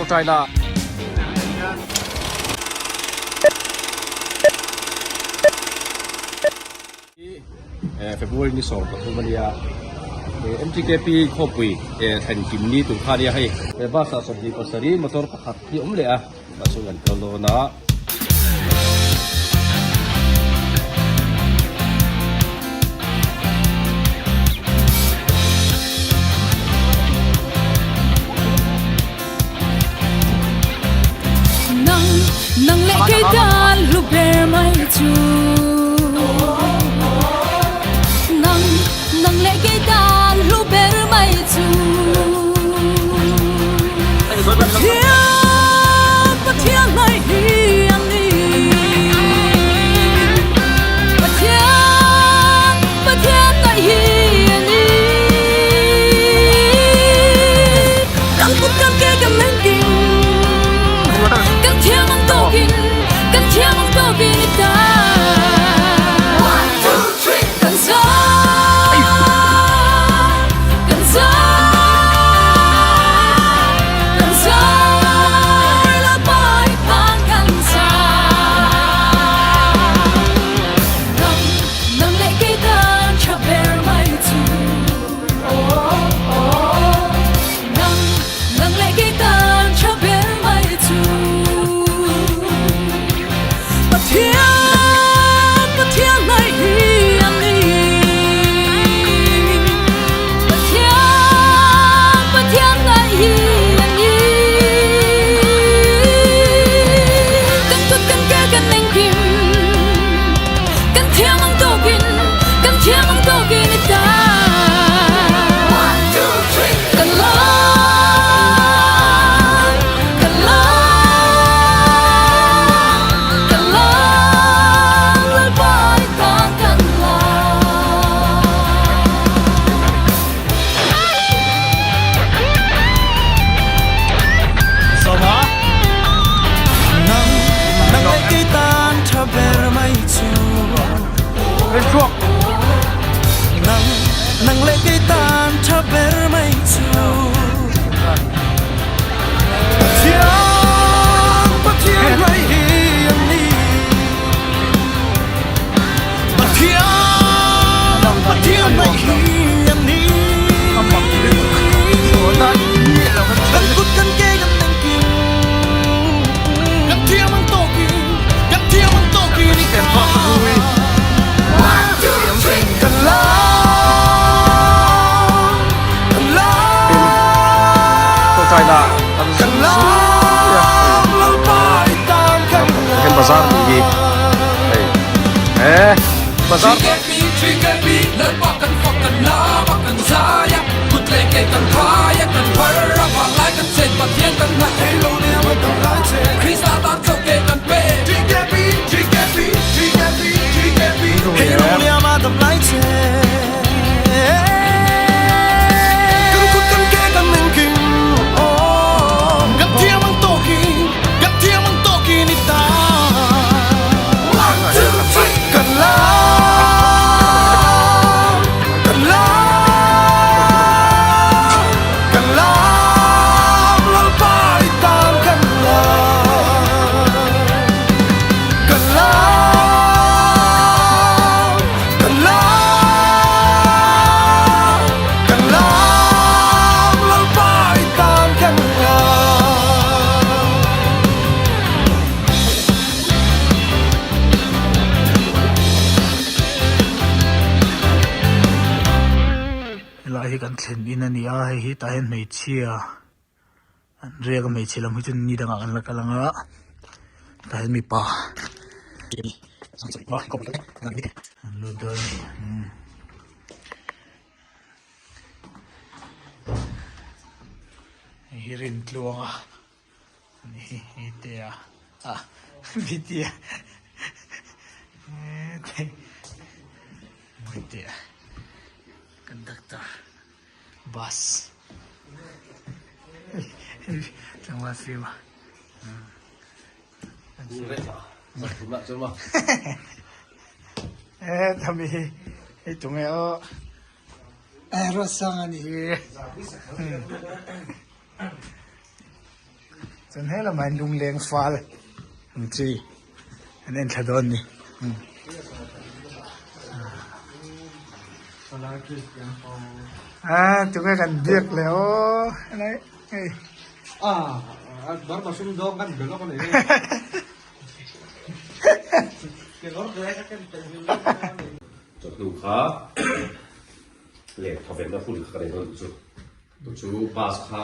tawngtai la. February ni 13 a nia MTKP khawpui thlen kim ni tur kha a nia hei. He bus ah 27 motor pakhat hi a awm leh a, tah chuan kan kal dawn a. Bazar nih hi hei he bazar Helai hi kan thlen in a ni a hei hi tah hian hmeichhia an riak a hmeichhe lam hi chu ni dangah an la kal ang a tah hian mipa an lut dawn a ni. Hei hi Rintluanga a ni hi Nitea ah Nitea Nitea conductor bus tlangval fiam a. E thami hi hei tunge aw Ruatsanga a ni hi. Chuan he lamah hian lungleng fal ang chi an en thla dawn a ni. A tunge kan biak leh aw helai hei. Chawhnu kha leh thawvenna hun kha ka nei dawn tih chu. Chu chu bus kha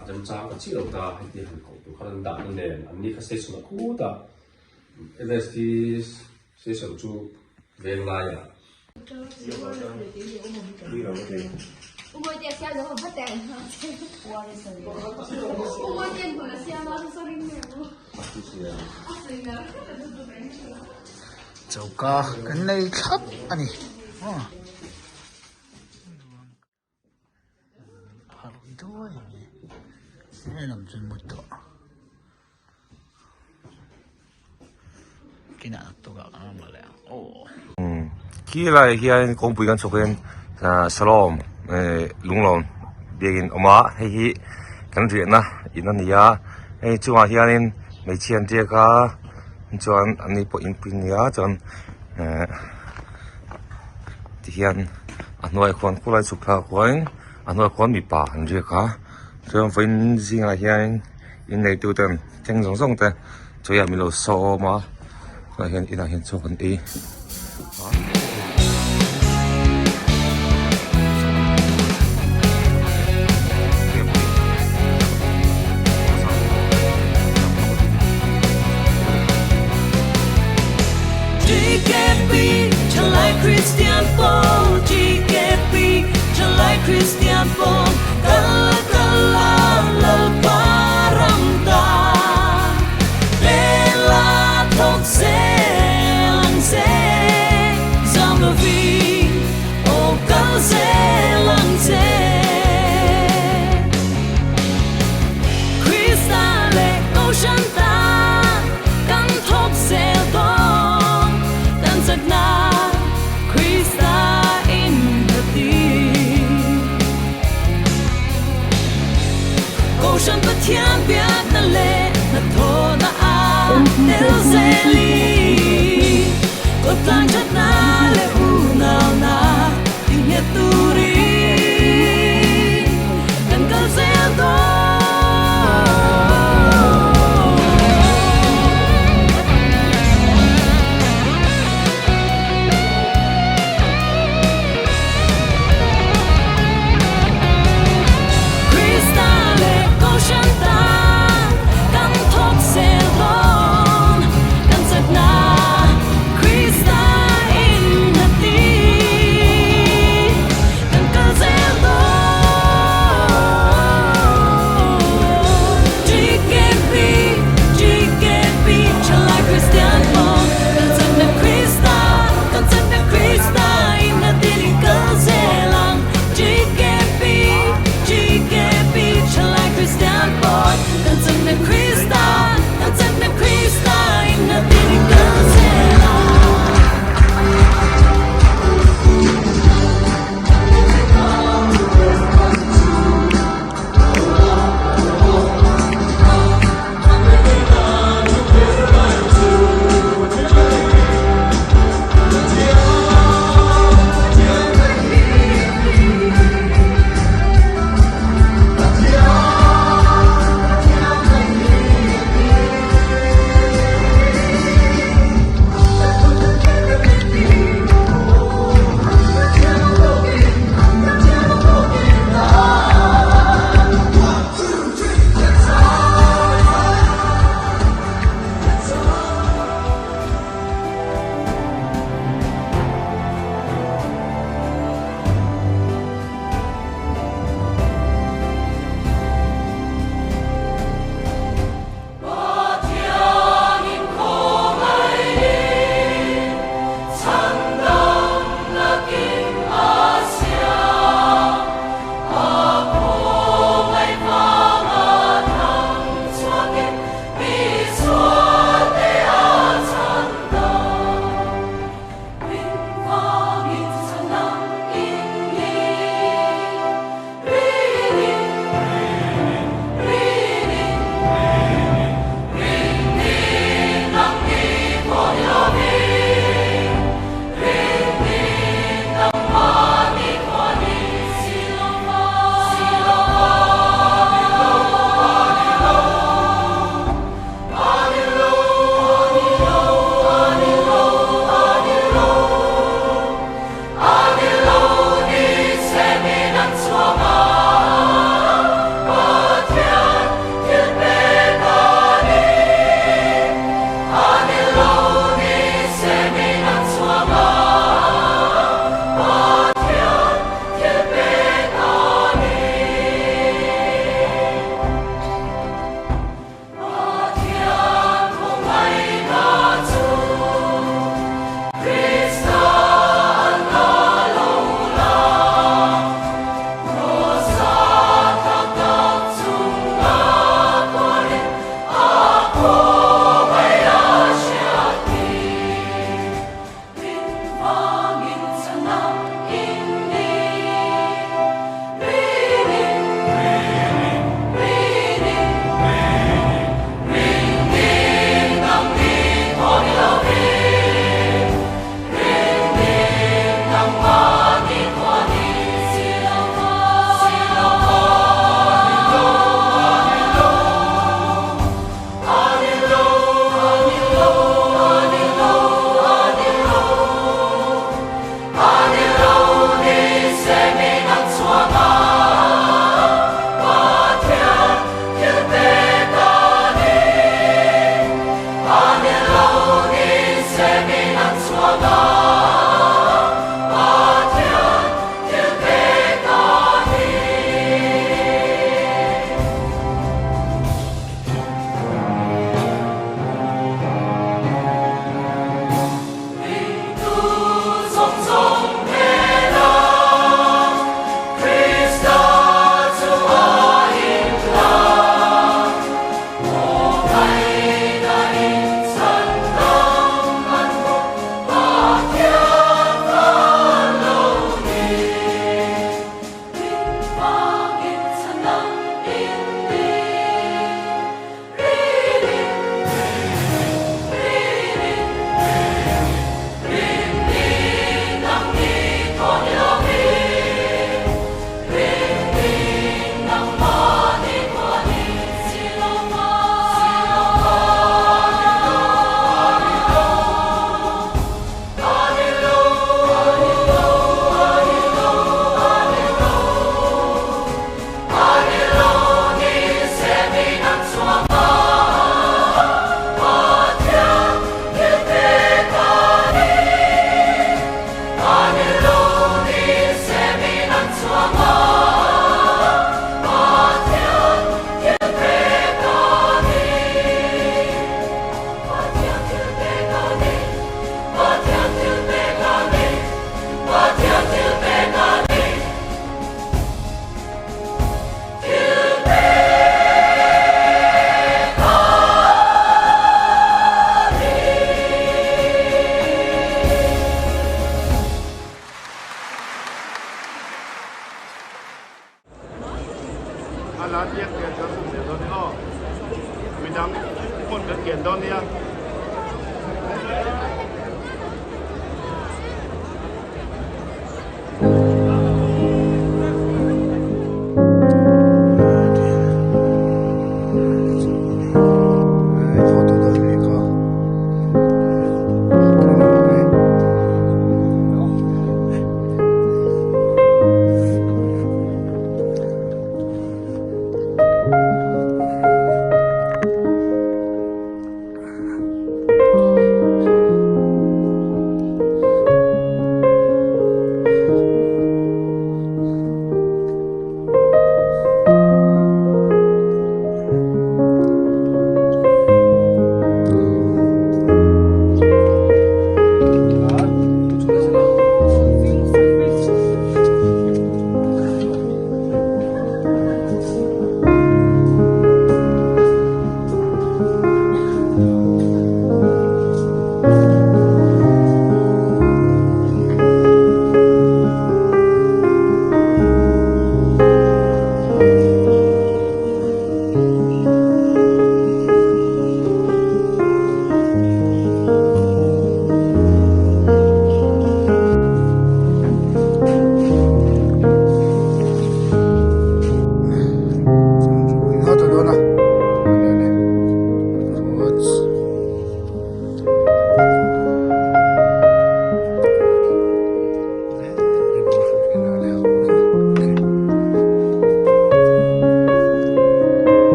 a remchang ta chiah lo ta, heti han koh tur khan an dahna nen an ni kha station a khut a, LST station chu veng laiah. Choka kan nei thlap a ni. Pharh duai a ni he lam chu mut tawh kinah tukah kan rawn leh ang aw. Khi lai hian kawngpui kan chhawk hian ah Shalom eh Lunglawn biakin awm a hei hi kan riahna in a ni a hei chungah hianin hmeichhia an riak a chuan an ni pawh inpui a ni a chuan eh. Tihian a hnuaiah khuan khulai chhuk thlak khuain a hnuaiah khuan mipa an riak a chuan vawiin zingah hian inneitu ten thleng zawng zawng te chawiah min lo sawm a tunah hian inah hian chaw kan ei a.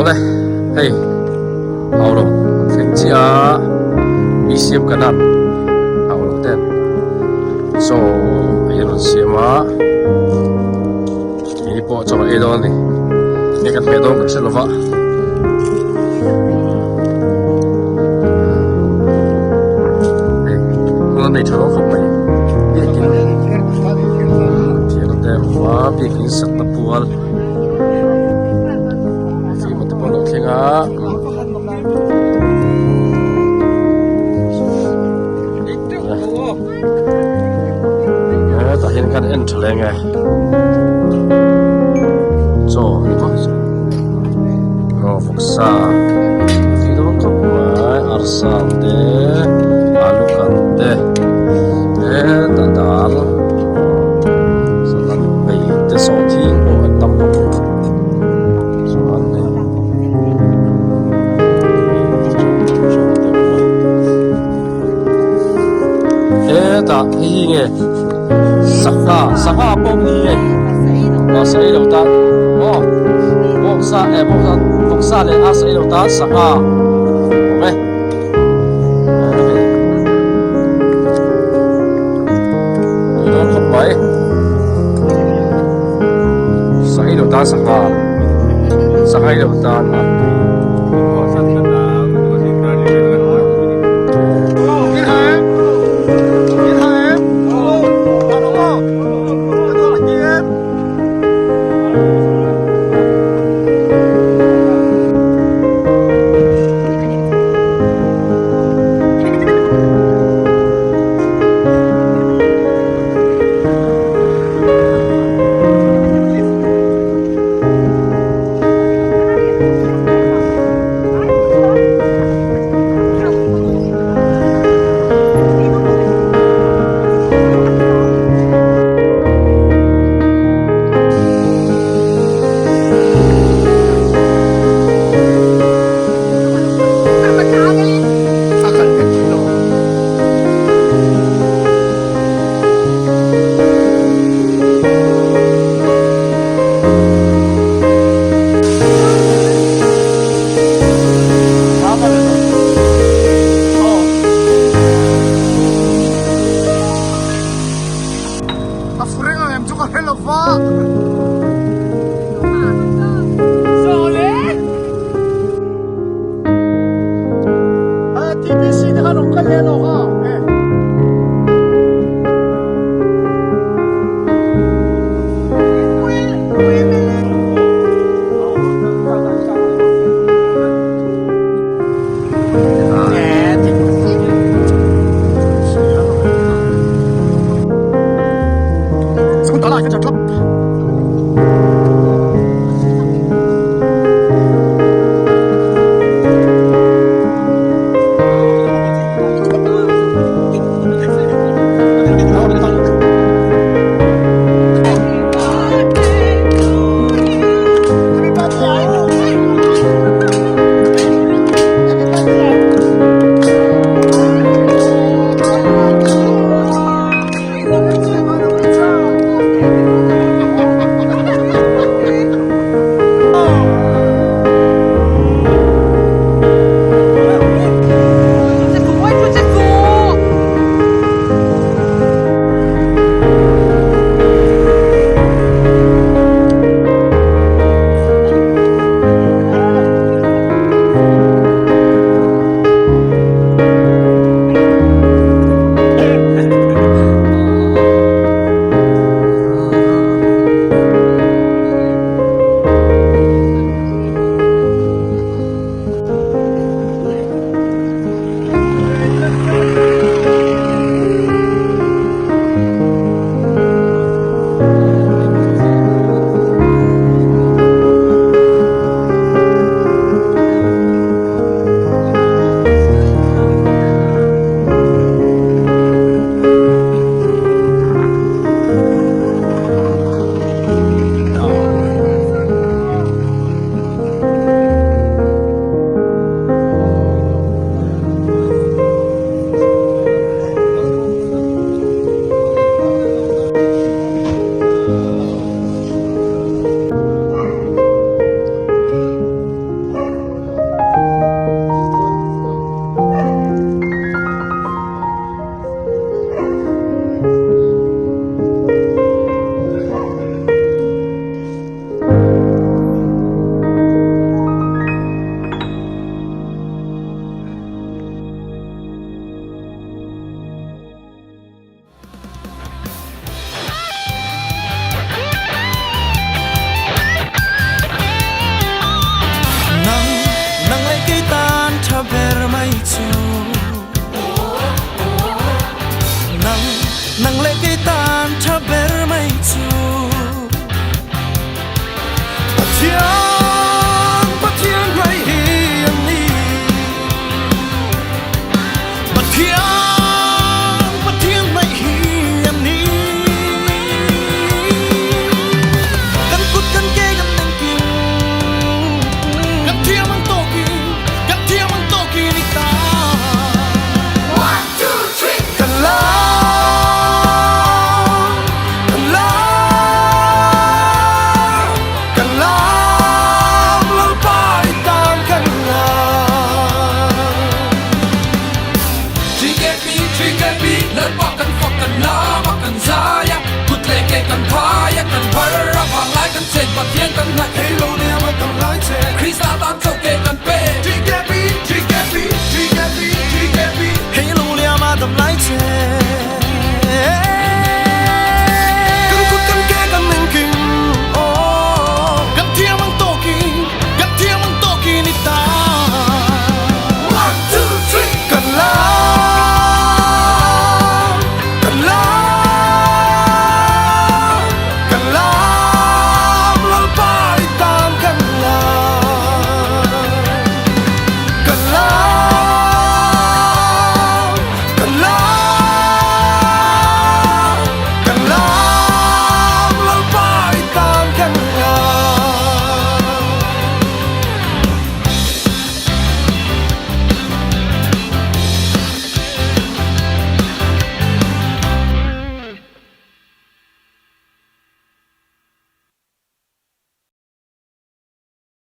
Awle hei Haulawng an thleng chiah a BCM Kanan Haulawng ten chaw ei an rawn siam a keini pawh chaw kan ei dawn a ni nge kan hmeh dawn kan hre lova. Hei hmun an nei tha lo khawp mai biakin thian te a awm a biakin sakna pual. Fima te pawh a lo thleng a hetah hian khan en tha leng e chaw ni maw aw vawksa tui dawn khawp mai arsa te alu kan te hetah dal salad hei te sawhthing pawh an tam bawk chuan hei hetah hei hi nge sangha sangha pawh ni nge a sa ei lo tan aw bawngsa eh bawngsa vawksa leh a sa ei lo tan sangha awm e. Dawn khawp mai sangha lo tan sangha sangha lo tan a. A fu reng ang em chu ka hre lo va. TBC te khan awm kal leh lo kha. Nang leh kei tan tha ber mai chu.